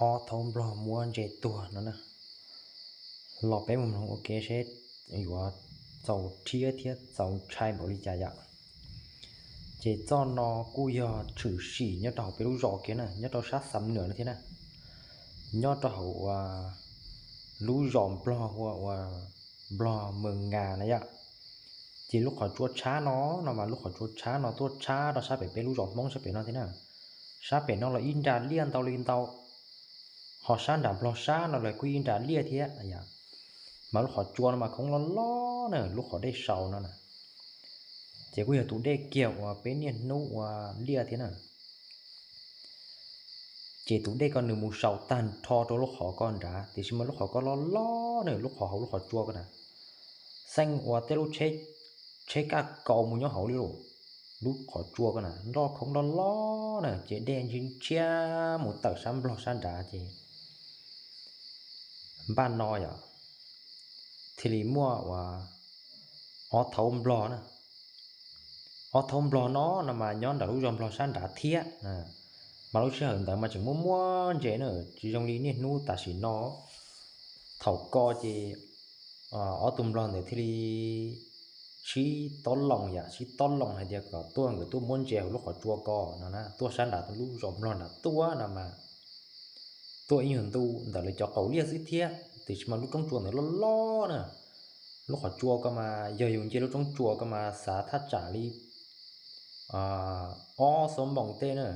Ob thaub nplog muab ntses tuag no na. Los peb mus mloog ua ke seb yuav txaus rhiab thiab txaus ntshai npaum li cas yom. Ces txoj no kuj yog tshwm sim nyob rau hauv peb lub zos kiag na, nyob rau sab Xam Nuam no thiab na. Nyob rau hauv uas lub zos nplog hu ua nplog Mws Ngas na yom. Ces lub qhov tsua tshab no, no mas lub qhov tsua tshab no tuaj tshab rau sab pem peb lub zos Hmoob sab pem no thiab na. Sab pem no los ib nra liaj ntau li ntau, ho sab nram nplog sab no los kuj ib nra liaj thiab. Mas lub qhov tsua no mas khoob loj loj na, lub qhov dej sau no na. Ces kuj yog tus dej kiag uas peb niaj hnub ua liaj thiab na. Ces tus dej ko nws mus sau tag nrho rau lub qhov ko nrad, tiam sis mas lub qhov ko loj loj na, lub qhov hauv lub qhov tsua ko na, xeej ua tej lub tsheb, tsheb kaj kaus mus nyob hauv li lawm. Lub qhov tsua ko na nroj khoob loj loj na, ces dej ntshiab ntshiab mus tawm sab nplog sab nrad ces npaj no yom, thiaj li muaj uas ob thaub nplog na. Ob thaub nplog no no mas nyob ntawm lub zos nplog sab nrad thiab. Mas lub sij hawm ntawd mas tseem muaj muab ntses na, tsis zoo li niaj hnub tam sim no. Thaum ko ces ob tug nplog ntawd thiaj li sib tob loo yom, sib tob loo hais tias kom tuaj, nkawd tuaj muab ntses hauv lub qhov tsua ko no na, tuaj sab nrad lub zos nplog nrad tuaj no mas tuaj ib nyuag ntu ntawm lawv cov qaum liaj xwb thiab, tiam sis mas lub roob tsua ntawd loj loj na. Lub qhov tsua ko mas yog yus nce lub roob tsua ko mas xav thaj tsam li ob xuab moos tej na,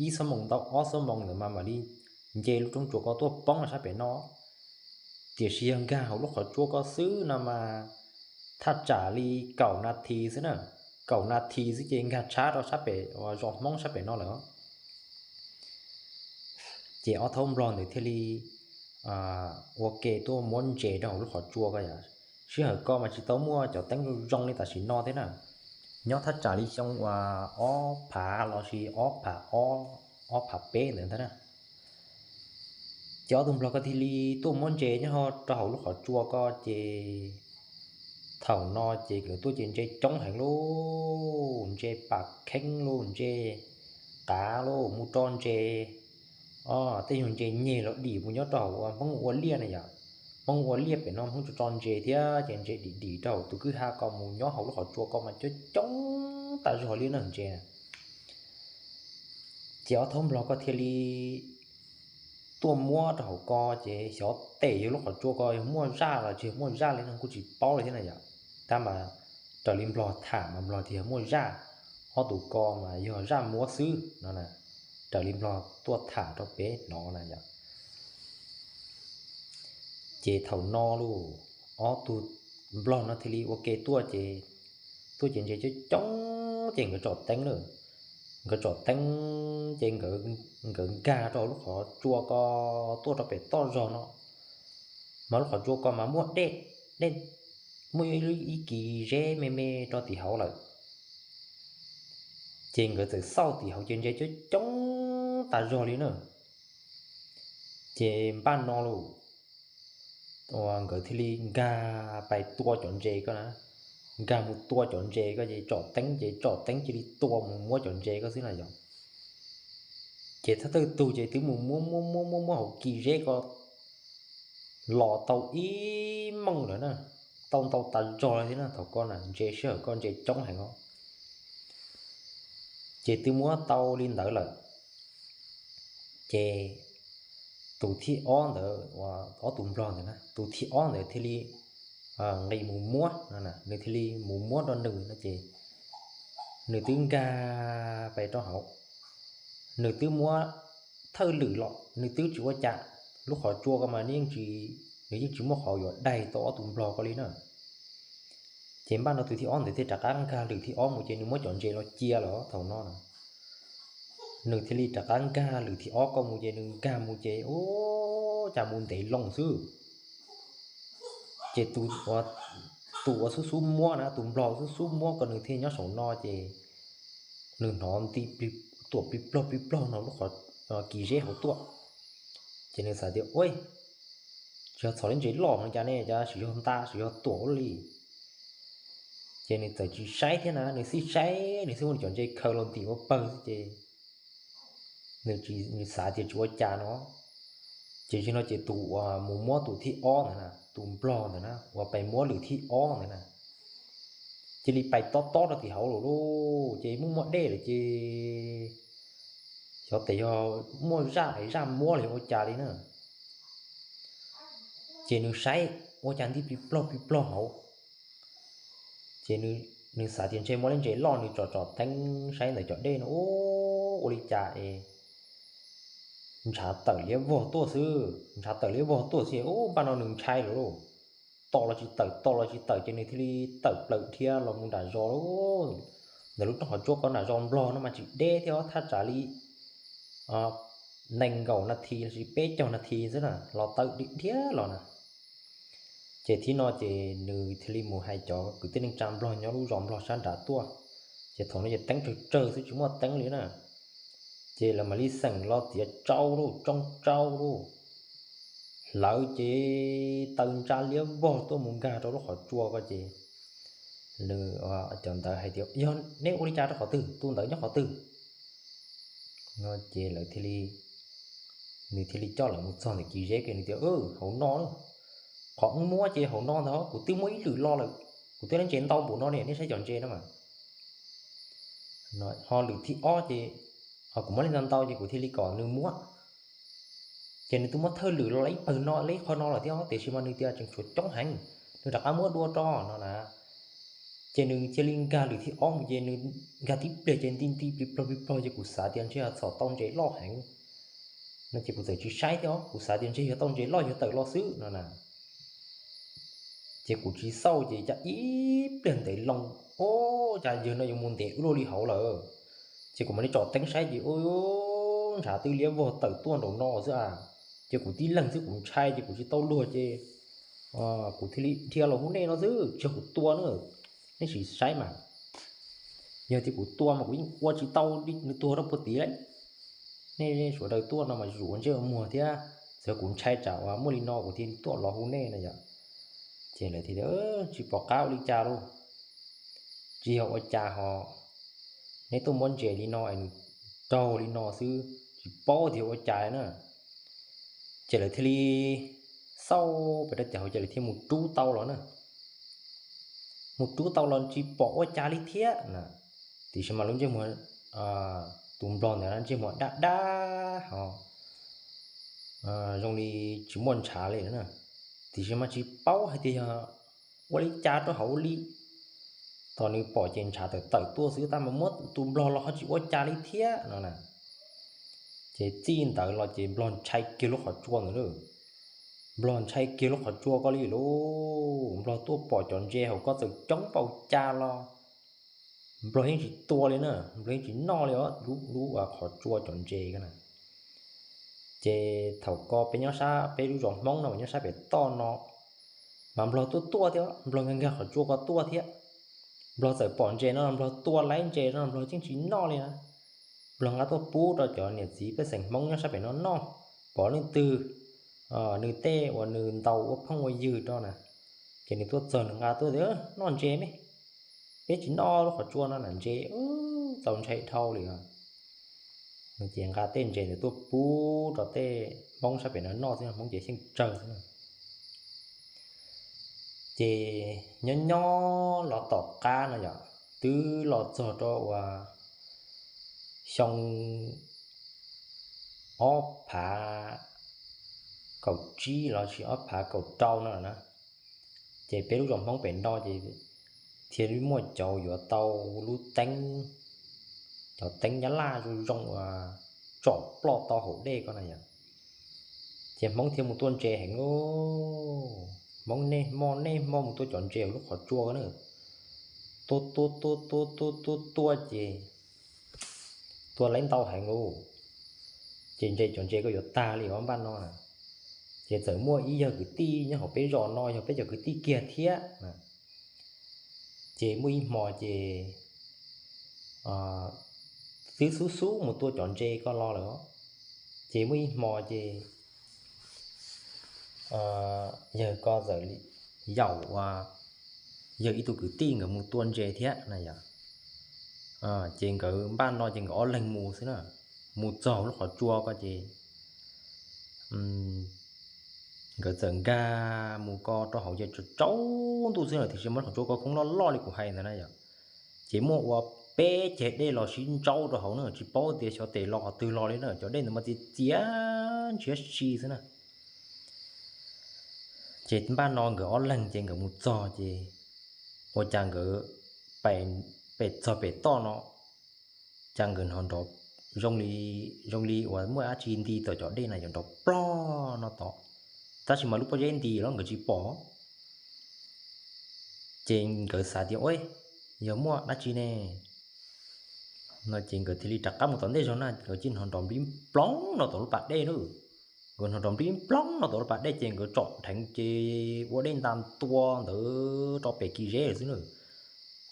ib xuab moos ntau ob xuab moos ntawd mas mam li nce lub roob tsua ko tuaj poob rau sab pem no. Tiam sis yog nkag hauv lub qhov tsua ko xwb no mas thaj tsam li kaum nas this xwb na, kaum nas this xwb ces nkag tshab rau sab pem zos Hmoob sab pem no lawm. Ces ob thaub nplog ntawd thiaj li ua ke tuaj muab ntses rau hauv lub qhov tsua ko yom. Sij hawm ko mas tsis tau muaj cov teeb zoo zoo li tam sim no thiab na. Nyob thaj tsam li xyoo uas ob phav los sis ob phav ob, ob phav peb ntawd ntag na. Ces ob tug nplog ko thiaj li tuaj muab ntses nyob rau hauv lub qhov tsua ko ces thaum no ces nkawd tuaj ces ntses coob heev lauj, ntses pam kheeb lauj, ntses qav lauj, mus tso ntses, tej nyuag ntses nyeg los dim mus nyob rau hauv uas Hmoob ua liaj na yom. Hmoob ua liaj pem no Hmoob tso tso ntses thiab ces ntses dim dim rau hauv tus kwj ha ko mus nyob hauv lub qhov tsua ko mas coob coob tas zog li na ntses na. Ces ob thaub nplog ko thiaj li tuaj muab rau hauv ko ces xyov tes yog lub qhov tsua ko yog muaj zaj los tsis yog muaj zaj li no kuj tsis paub li thiab na yom. Tab mas raws li nplog tham mas nplog tias yog muaj zaj, ob tug ko mas yog zaj muab xwb no na. Raws li nplog tuaj tham rau peb hnov na yom. Ces thaum no lauj, ob tug nplog no thiaj li ua ke tuaj ces, tuaj ces ntses coob coob ces nkawd tsom teeb lawm. Nkawd tsom teeb ces nkawd nkag rau lub qhov tsua ko tuaj rau pem toj zog no. Mas lub qhov tsua ko mas muaj dej, dej, muaj ib kis zeb me me rau tim hauv lawm. Ces nkawd txawm xauj tim hauv ces ntses coob coob tas zog li na. Ces npaj no lauj, uas nkawd thiaj li nkag pais tua cov ntses ko na, nkag mus tua cov ntses ko ces tsom teeb ces tsom teeb cia li tua mus muab cov ntses ko xwb na yom. Ces thawj thawj tug ces twb mus muab muab muab muab muab hauv kis zeb ko los tau ib mooj lawm na, tau ntau tas zog li thiab na, thaum ko na ntses sij hawm ko ntses coob heev os. Ces twb muab tau li ntawd lawm, ces tus thib ob ntawd, ob tug nplog ntawd na, tus thib ob ntawd thiaj li nqis mus muab, nws thiaj li mus muab rau nws no ces nws twb nkag pais rau hauv, nws twb muab thawj lwm los nws twb tsis ua cas, lub qhov tsua ko mas nws yeej tsis muaj qhov yuav daig tau ob tug nplog ko li na. Ces npaj no tus thib ob ntawd thiaj rov qab nkag lwm thib ob mus ces nws muab cov ntses los cia lawm thaum no na. Nws thiaj li rov qab nkag lwm thib ob ko mus ces nws nkag mus ces ua cas mus ntev loo xwb. Ces tus uas xub xub muab na, tus nplog xub xub muab ko nws thiaj nyob saum no ces nws hnov nti tuam plig plog plig plog no lub qhov kis zeb hauv tuaj. Ces nws xav tias ua, tsis yog txhom li ntses loj no cas ne, cas tsis yog nta tsis yog tuam ua li. Ces nws txawm tsis saib thiab na, nws xij saib nws xij muab nws cov ntses khaws los ntim ua pawg xwb ces nws xav tias tsis ua cas no. Ces zaum no ces tus uas mus muab tus thib ob ntawd na, tus nplog ntawd na uas pais muab lwm thib ob ntawd na, cia li pais tob tob rau tim hauv lawm lauj. Ces muaj muaj dej lawm ces xyov tes yog muaj zaj es zaj muab los ua cas li na. Ces nws saib ua cas nti plig plog plig plog hauv. Ces nws xav tias ntshe muaj lub ntses loj, nws tsom tsom teeb saib ntawm cov dej no ua li cas es ntshav tawm liab vog tuaj xwb, ntshav tawm liab vog tuaj xwb. Ub, npaj no nws ntshai lawm lauj, tos los tsis tawm, tos los tsis tawm, ces nws thiaj li tawm plaws dhia los mus nram zos lauj. Ntawm lub roob qhov tsua ko nram zos nplog no mas tsis deb thiab, thaj tsam li nees nkaum nas this los sis peb caug nas this xwb na los tawm dhia los na. Ces thib no ces nws thiaj li mus hais cov kwv tij neej tsa nplog nyob lub zos nplog sab nrad tuaj. Ces thaum no ces teeb tsawg tsawg xwb tsis muaj teeb li na. Ces lawv mam li xeem los txiav tsau lauj, tsoo tsau lauj, hlawv ces taw ntsa liab vog tuaj mus nkag rau lub qhov tsua ko ces nws, cov ntawd hais tias, yog neb ua li cas rau qhov twg, tus ntawd nyob qhov twg? No ces lawv thiaj li, nws thiaj li coj lawv mus txog ntawm kis zeb ces nws tias, hauv no, qhov wb muab ces hauv no ntag, kuv twb muab ib lwm los lawm, kuv twb lab ntses ntau npaum no ne, nej saib cov ntses no mas. Ho lwm thib ob ces, ho kuv muab li ntau ntau ces kuv thiaj li kom nws muab. Ces nws twb muab thawj lwm los ib pawg no, ib qho no lawm thiab tiam sis mas nws tias tseem tshuav coob heev, nws rov qab muab dua rau no na. Ces nws cia li nkag lwm thib ob mus ces nws nkag tib pliag ces nti nti plig plog plig plog ces kuv xav tias ntshe yog txhom tau ntses loj heev no ces kuv txawm tsis saib thiab, kuv xav tias ntshe yog tau ntses loj yog tawm los xwb no na. Ces kuv tsis xauj ces cas ib pliag ntev loo, ub, cas yawg no yuav mus ntev ua luaj li hauv lawm. Ces kuv mam li tsom teeb saib ces ub, ntshav twb liab vog tawm tuaj nraum no xwb a. Ces kuv tib leeg xwb kuv ntshai ces kuv tsis tau luag ces kuv thiaj li dhia los hu nej no xwb, tsis yog kuv tua na, nej sim saib mas. Yog tias kuv tua mas kuv yeej ua tsis tau li, nws tuag rau puag tid lawm. Nej sawv daws tuaj no mas zuj zus ua ntsej ua muag thiab, txawm kuv ntshai tsam uas muaj li no kuv thiaj tuaj los hu nej no yom. Ces lawv thiaj tias, tsis pom qab ua li cas lauj, tsis yog ua cas ho, neb tuaj muab ntses li no es nws raug li no xwb, tsis paub tias ua cas na. Ces lawv thiaj li xauj pem rau tim hauv ces lawv thiaj mus rub tau los na. Mus rub tau los tsis pom ua cas li thiab na, tiam sis mas lub ntsej muag, tus nplog ntawd ntsej muag dab dab ho zoo li tsis muaj ntshav li na, tiam sis mas tsis paub hais tias yog ua li cas rau hauv li. Thaum nws pom ces ntshav tawm tawm tuaj xwb tab mas muab tus nplog los ho tsis ua cas li thiab no na. Ces txij ntawd los ces nplog ntshai kiag lub qhov tsua ntawd na. Nplog ntshai kiag lub qhov tsua ko li lauj, nplog tuaj pom cov ntses hauv ko txawm coob npaum cas los nplog yeej tsis tua li na, nplog yeej tsis noj li os, lub qhov tsua cov ntses ko na. Ces thaum ko peb nyob sab peb lub zos Hmoob no mas nyob sab pem toj no, mas nplog tuaj tuaj thiab, nplog nkag nkag qhov tsua ko tuaj thiab. Nplog txawm pom ntses no nplog tua laib ntses no nplog yeej tsis noj li na. Nplog nqa tuaj pub rau cov niam txiv pej xeem Hmoob nyob sab pem no noj, pom leej twg nws tej uas nws ntaus ua phooj ua ywg rau na, ces nws tuaj txog nws nqa tuaj tias, noj ntses me, peb tsis noj lub qhov tsua no na, ntses txaus ntshai dhau li os. Ces nqa tej ntses ntawd tuaj pub rau tej Hmoob sab pem no noj xwb, Hmoob ces xyeej tsawg xwb na. Ces nyob nyob los tom qab no yom, twb los txog rau uas xyoo ob phav kaum tsib los sis ob phav kaum rau no na, ces peb lub zos Hmoob pem no ces thiaj li muaj cov yuav tau lub teeb, cov teeb nyab laj zoo zoo uas tsom ploj tau hauv dej ko na yom. Ces Hmoob thiaj mus tua ntses heev lauj. Hmoob niaj hmo niaj hmo mus tua cov ntses hauv lub qhov tsua ko na. Tua tua tua tua tua tua tua ces tua laib ntau heev lauj. Ces ntses, cov ntses ko yuav tag li os npaj no na. Ces txawm muaj ib yawg kwv tij nyob hauv peb zos no, yog peb cov kwv tij kiag thiab na. Ces muaj ib hmo ces twb xub xub mus tua cov ntses ko los lawm. Ces muaj ib hmo ces yawg ko txawm yaum, yawg ib tug kwv tij nkawd mus tua ntses thiab na yom. Ces nkawd npaj no ces nkawd ob leeg mus xwb na. Mus txog lub qhov tsua ko ces nkawd txawm nkag mus ko rau hauv ces tsaus ntuj xwb na, tiam sis mas qhov tsua ko khoob loj loj li kuv hais ntawd na yom. Ces muaj ua peb ceg dej los sib ntsaub rau hauv na, tsis paub tias xyov tes los qhov twg los li na, cov dej ntawd mas txias txias ntshiab si xwb na. Ces npaj no nkawd ob leeg ces nkawd mus txog ces ua cas nkawd pem txog pem toj no, cas nkawd hnov nrov zoo li, zoo li uas muaj dab tsi nti tom cov dej na, yuav nrov plog no tod, tab sis mas lub pob zeb nti los nkawd tsis pom. Ces nkawd xav tias, Ua, yog muaj dab tsi ne? No ces nkawd thiaj li rov qab mus tom ntej zog na, nkawd cia hnov nrov nplib nploog no tom lub pas dej na. Nkawd hnov nrov nplib nploog no tom lub pas dej ces nkawd tsom dheev ces ua dej nta ntua ntawd rau pem kis zeb lawm xwb na.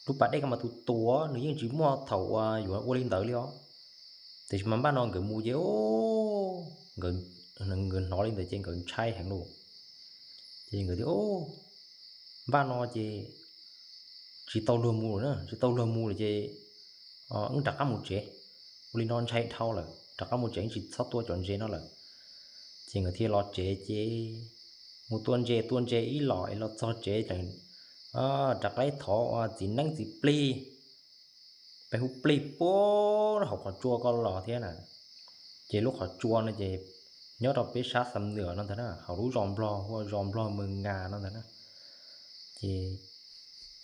Lub pas dej ko mas tus tuav nws yeej tsis muaj thaum uas yuav ua li ntawd li os. Tiam sis mas npaj no nkawd mus ces, nkawd hnov li ntawd ces nkawd ntshai heev lauj. Ces nkawd tias, Npaj no ces tsis tau luag mus lawm na, tsis tau luag mus lawm ces wb rov qab mus tsev. Ua li no ntshai dhau lawm, rov qab mus tsev, tsis txhob tua cov ntses no lawm. Ces nkawd thiaj los tsev ces mus tua ntses, tua ntses ib los es los txog tsev ces rov qab thov ua txiv neeb txiv plig, peb hu plig puag hauv qhov tsua ko los thiab na. Ces lub qhov tsua no ces nyob rau peb sab Xam Nuas no ntag na, hauv lub zos Nplog hu ua zos Nplog Mws Ngas no ntag na. Ces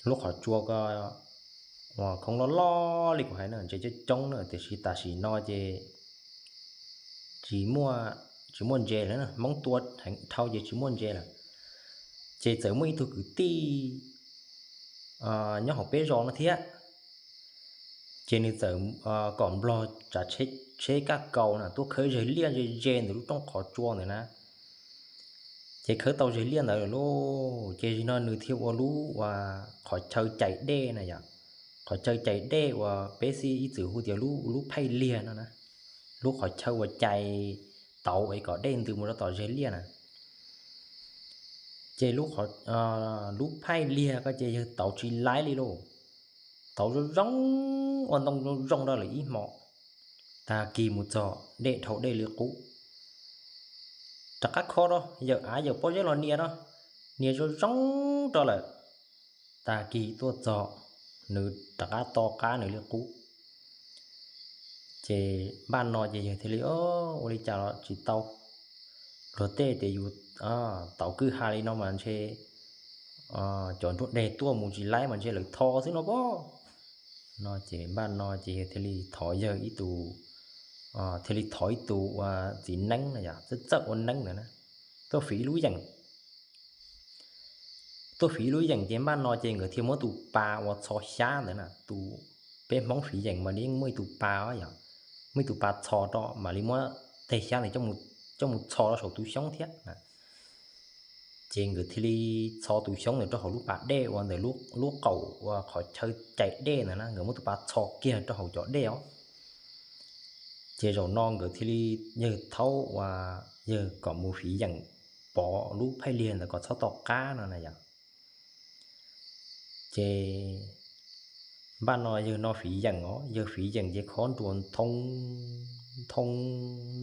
lub qhov tsua ko uas khoob loj loj li kuv hais na, ntses coob coob na, tiam sis tam sim no ces tsis muaj, tsis muaj ntses lawm, Hmoob tua heev dhau ces tsis muaj ntses lawm. Ces txawm muaj ib tug kwv tij nyob hauv peb zos no thiab, ces nws txawm kom nplog tsav tsheb kaj kaus na tuaj khawb zeg liaj ze ze ntawm lub rooj qhov tsua ntawd na. Ces khawb tau zeg liaj ntawd lawm lauj, ces zaum no nws thiaj ua lub uas qhov chaw cais dej na yom, qhov chaw cais dej uas peb xib ib txwm hu tias lub phaij liag no na, lub qhov chaw uas cais tauv es kom dej ntws mus rau tom zeg liaj na. Ces lub phaij liag ko ces yawg tauv tsis laib li lauj, tauv zoo zoo, ua ntoo zoo zoo rau lawm ib hmo, tag kis mus txog dej dhau dej li qub. Rov qab kho rau yawm av yawm pob zeb los nias rau, nias zoo zoo rau lawm, tag kis tuaj txog nws rov qab to qab nws li qub. Ces npaj no ces yawg thiaj li, Ua li cas los tsis tau, luag tej tias yus tauv kwj ha li no mas ntshe cov nruab deg tuaj mus tsis laib mas ntshe lawv tho xwb no pob. No ces npaj no ces yawg thiaj li thov yawg ib tus, thiaj li thov ib tus ua txiv neeb na yom, txawj txawj ua neeb ntawd na, tuaj fiv ib lub yeem. Tuaj fiv ib lub yeem ces npaj no ces nkawd thiaj muab tus pas uas txho xyab ntawd na, tus, peb Hmoob fiv yeem mas yeej muaj ib tus pas yom, muaj ib tus pas txho rau mam li muab teg xyab ntawd coj mus txho rau saum tus xyoob thiab. Ces nkawd thiaj li txho tus xyoob ntawd rau hauv lub pas dej uas ntawm lub qaum uas qhov chaw cais dej ntawd na, nkawd muab tus pas txho kiag rau hauv cov dej os. Ces zaum no nkawd thiaj li, yawg thaub uas yawg kom mus fiv yeem pov lub phaij liag ntawd kom txhob to qab no na yom. Ces npaj no yawg no fiv yeem os, yawg fiv yeem ces khob nruas nthoo nthoo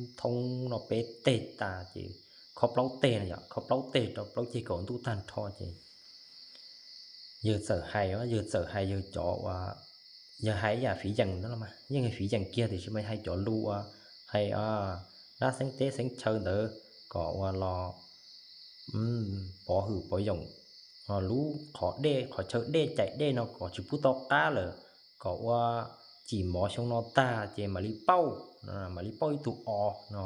nthoo no peb teg tas ces khob plaub teg na yom, khob plaub teg rau plaub ceg kaum ntuj tag nrho ces yawg txawm hais os, yawg txawm hais yawg cov uas, yawg hais ib yam fiv yeem ntawd los mas yeej fiv yeem kiag tiam sis mas hais cov lus uas hais dab xeeb teb xeeb chaw ntawd kom uas los pov hwm pov yoom lub qhov dej, qhov chaw dej cais dej no kom tsis pub to qab lawm, kom ua cim mov xyoo no tag ces mam li pauj, mam li pauj ib tug os no.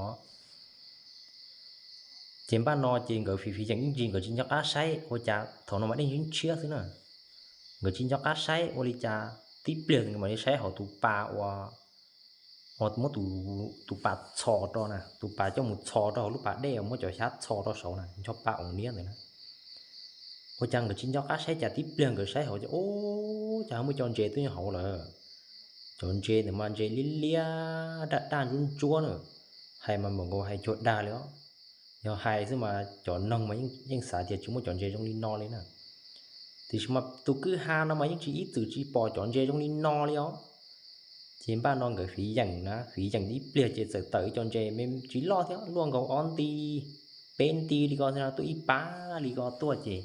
Ces npaj no ces nkawd fiv fiv yeem ib ntsis nkawd tsis nco qab saib ua cas thaum no mas dej ntshiab ntshiab xwb na. Nkawd tsis nco qab saib ua li cas tib pliag nkawd mam li saib hauv tus pas uas, uas muab tus pas txho rau na, tus pas coj mus txho rau hauv lub pas dej uas muab cov xyab txho rau saud na, ncho pa oos niab ntawd na. Ua cas nkawd tsis nco qab saib cas tib pliag nkawd saib hauv ces ub, cas ho muaj cov ntses twb nyob hauv lawm. Cov ntses ntawd mas ntses liab liab daj daj ntsuab ntsuab na, hais mas npaum nkaus hais cuag dag li os. Yog hais xwb mas cov noog mas yeej xav tias tsis muaj cov ntses zoo li no li na. Tiam sis mas tus kwj ha no mas yeej tsis ib txwm tsis pom cov ntses zoo li no li os. Ces npaj no nkawd fiv yeem na, fiv yeem ib pliag ces txawm tawm ib co ntses me ntsis loj thiab luaj nkaus ob nti, peb nti li ko no tuaj ib pab li ko tuaj ces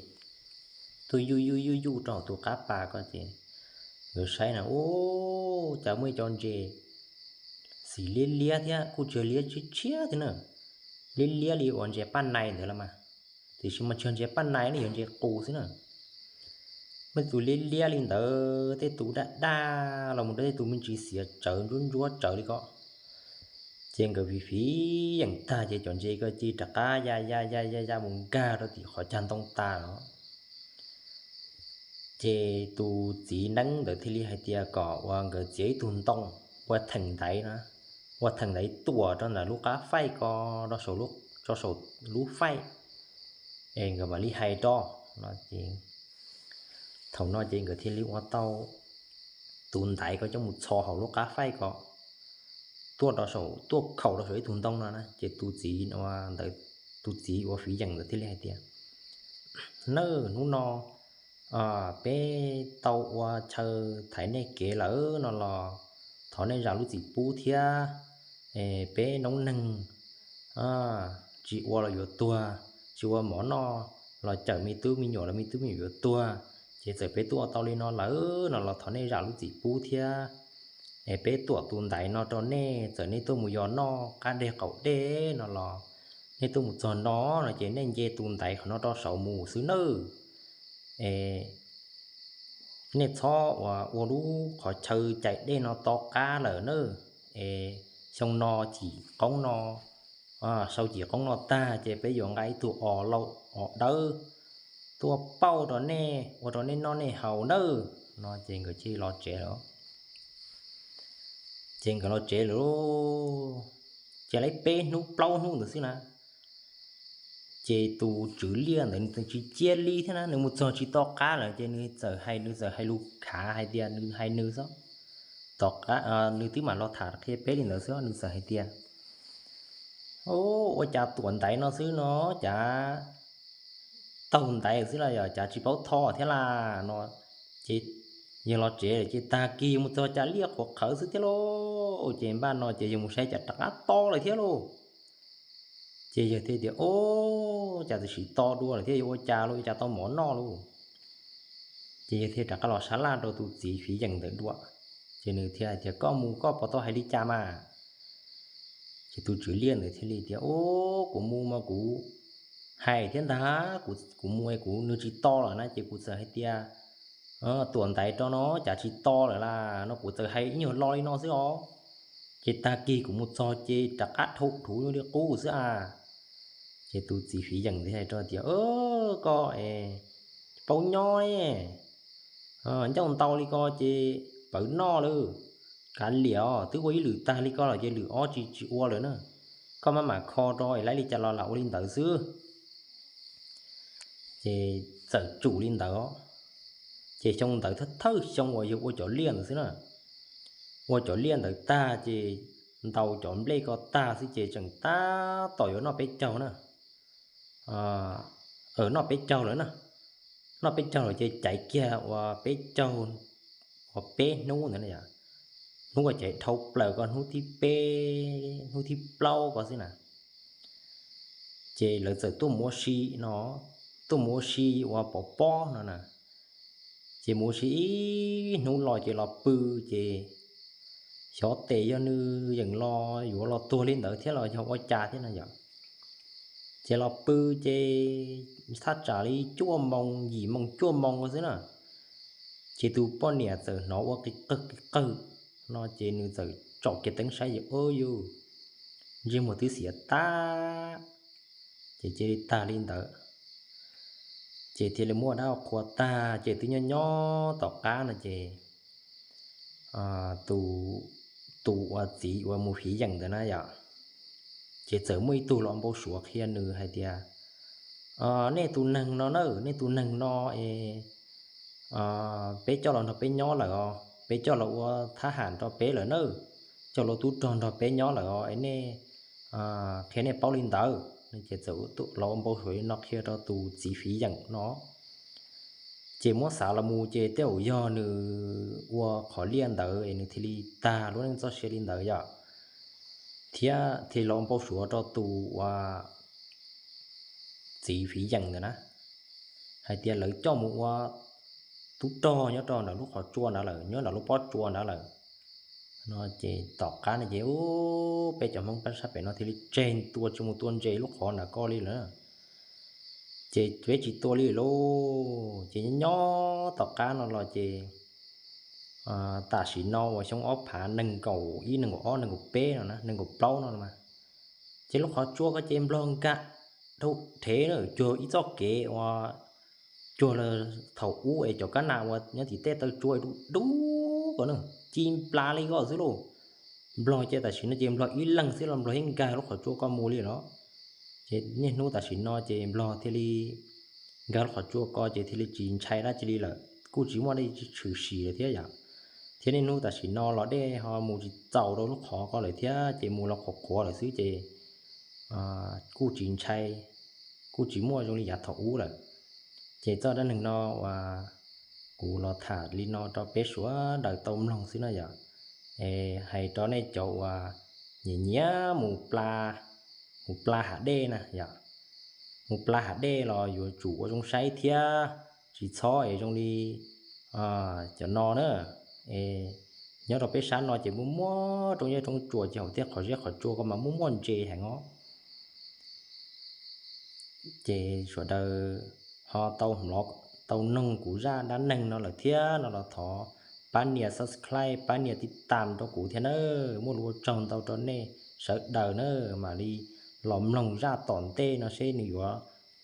tuaj yuj yuj yuj yuj rau hauv tus qab pas ko ces nkawd saib na, ub, cas muaj ib co ntses xim liab liab thiab kuj tsis yog liab tshiab tshiab thiab na, liab liab li uas ntses paj nais ntawd los mas, tiam sis mas tsis yog ntses paj nais ne, yog ntses qus xwb na. Muaj tus liab liab li ntawd, tej tus daj daj los mus rau tej tus me ntsis xiav tsawv ntsuab ntsuab tsawv li ko. Ces nkawd fiv fiv yeem tag ces cov ntses ko cia li rov qab ya ya ya ya ya mus nkag rau tim qhov cag ntoo tas los. Ces tus txiv neeb ntawd thiaj li hais tias kom uas nkawd txiav ib tug ntoo ua theem ntaiv na, ua theem ntaiv tuam rau ntawm lub qab faij ko, rau saum lub, rau saum lub faij, es nkawd mam li hais rau no ces thaum no ces nkawd thiaj li ua tau tus ntaiv ko coj mus txhos hauv lub qab faij ko, tuaj rau saum, tuaj khaum rau saum ib tug ntoo no na. Ces tus txiv ntawd, tus txiv uas fiv yeem ntawd thiaj li hais tias, Nawb, hnub no peb tau ua chaw thaiv nej kev lawm no los thov nej zam lub txim pub thiab. Peb noob neeg tsis ua los yuav tuag, tsis ua mov noj los cawm me tub me nyuam los me tub me nyuam yuav tuag, ces txawm peb tuaj ua tau li no lawm no los thov nej zam lub txim pub thiab. Es peb tuam tus ntaiv no rau nej, txawm nej tuaj mus yos noj qab deg qaum dej no los nej tuaj mus txog no no ces nej nce tus ntaiv qhov no rau saud mus xwb nawb. Es nej txhob uas ua lub qhov chaw cais dej no to qab lawm nawb. Es xyoo no cim qoob no, sau cim qoob no tag ces peb yuav nqa ib tug os lau os dawb tuaj pauj rau nej, ua rau nej noj nej haus nawb no ces nkawd cia li los tsev lawm. Ces nkawd los tsev lawm, ces li peb hnub plaub hnub ntawd xwb na, ces tus tswv liaj ntawd nws tsis cia li thiab na, nws mus txog tsis to qab lawm ces nws txawm hais, nws txawm hais lus khav hais tias, nws hais nws xwb, tom qab nws twb mam los tham qhia peb li ntawd xwb, nws txawm hais tias, Ua cas tuam ntaiv no xwb no, cas taug ntaiv xwb los yog cas tsis paub tho thiab las no. Ces yawg los tsev ces tag kis mus txog cas liaj qhuav qhawv xwb thiab lauj. Ces npaj no ces yawg mus saib cas rov qab to lawm thiab lauj. Ces yawg thiaj tias, Ub, cas txawm sim to dua lawm thiab, yuav ua cas los yuav cas tau mov noj lauj. Ces yawg thiaj rov qab los sab laj rau tus txiv fiv yeem ntawd dua. Ces nws thiaj tias, Koj mus koj puas tau hais li cas mas? Ces tus tswv liaj ntawd thiaj li tias, Ub, kuv mus mas kuv hais thiab ntag, kuv mus es kuv, nws tsis to lawm na ces kuv txawm hais tias tuam ntaiv rau no cas tsis to lawm las no, kuv txawm hais ib nyuag lo li no xwb os. Ces tag kis kuv mus txog ces rov qab dhau dhuv li qub xwb a. Ces tus txiv fiv yeem ntawd hais rau tias, Koj es paub nyob ne, ncauj ntau li ko ces pawv noj lawm. Kav liam os, twb ua ib lwm tag li ko lawm ces lwm ob tsis, tsis ua lawm na. Koj maj mam kho rau es lawv li cas los lam ua li ntawd xwb. Ces txawm tsum li ntawd. Ces xyoo ntawd thawj thawj xyoo uas yawg ua cov liaj ntawd xwb na, ua cov liaj ntawd tag ces ntaus cov nplej ko tag xwb ces tseem tab tom yuav noj peb caug na. Noj peb caug lawm na, noj peb caug lawm ces caiv kiag ua peb caug, ua peb hnub ntawd, hnub ua caiv dhau plaws ko hnub thib peb, hnub thib plaub ko xwb na. Ces lawv txawm tuaj mus ua si no, tuaj mus ua si ua pov pob no na. Ces mus ua si ib hnub los ces los pw, ces xyov tes yog nws yeem los yuav los tuag li ntawd thiab los yog ua cas thiab no yom. Ces los pw ces thaj tsam li cuaj moos, yim moos cuaj moos xwb na, ces tus poj niam txawm hnov ua qis qawg qis qawg no ces nws txawm tsom kiag teeb saib ces, Yus, ntsej muag twb xiav tag. Ces cia li tag li ntawd. Ces thiaj li muab dab qhua tag ces twb nyob nyob tom qab no ces tus, tus ua txiv uas mus fiv yeem ntawd na yom, ces txawm muaj ib tug los npau suav qhia nws hais tias, Nej tus neeg no na, nej tus neeg no es peb coj los nrog peb nyob lawm os, peb coj los ua thab ham rau peb lawm na, coj los tub rog nrog peb nyob lawm os, es nej qhia nej paub li ntawd. Ces txawm los ua npau suav li no qhia rau tus txiv fiv yeem no. Ces muab xav los mus ces tej zaum yog nws ua qhov liaj ntawd es nws thiaj li tag lub neej txoj sia li ntawd yom, thiab thiaj los ua npau suav rau tus ua txiv fiv yeem ntawd na, hais tias lawv coj mus ua tub rog nyob rau ntawm lub qhov tsua ntawd lawm, nyob ntawm lub pob tsua ntawd lawm no. Ces tom qab no ces peb cov Hmoob pab sab pem no thiaj li tseg tua tsis mus tua ntses lub qhov ntawd ko li lawm. Ces peb tsis tua li lauj. Ces nyob tom qab no los ces tam sim no uas xyoo ob phav nees nkaum ib, nees nkaum ob, nees nkaum peb no na, nees nkaum plaub no mas, ces lub qhov tsua ko ces nplog nkag dhau rhev na, cuag ib txoj kev uas cuag thaum ub es cov kab nas uas nyob tim tej taw tsua dub dub ko na, ci nplas li ko xwb lauj. Nplog ces tam sim no ces nplog ib leeg xwb los nplog yeej nkag lub qhov tsua ko mus li los. Ces niaj hnub tam sim no ces nplog thiaj li nkag lub qhov tsua ko ces thiaj li tsis ntshai dab tsi li lawm, kuj tsis muaj dab tsi tshwm sim lawm thiab yom. Thiab niaj hnub tam sim no los dej ho mus tsis txaus rau lub qhov ko lawm thiab, ces mus los qhuav qhuav lawm xwb ces kuj tsis ntshai, kuj tsis muaj zoo li yav thaum ub lawm. Ces txoj dab neeg no uas kuv los tham li no rau peb sawv daws tau mloog xwb no yom. Hais rau nej cov uas nyiam nyiam mus pla hav dej na yom, mus pla hav dej los yuav tsum ua zoo saib thiab, tsis txhob es zoo li cov no na. Nyob rau peb sab no ces muaj muaj roob zeb roob tsuas ces hauv tej qhov zeb qhov tsua ko mas muaj muaj ntses heev os. Ces sawv daws ho tau noog kuv zaj dab neeg no lawm thiab no los thov pab nias subscribe, pab nias tib tam rau kuv thiab nawb. Muaj lus ua tsaug ntau rau nej sawv daws nawb, mam li los mloog zaj tom ntej no seb nws yuav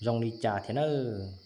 zoo li cas thiab nawb.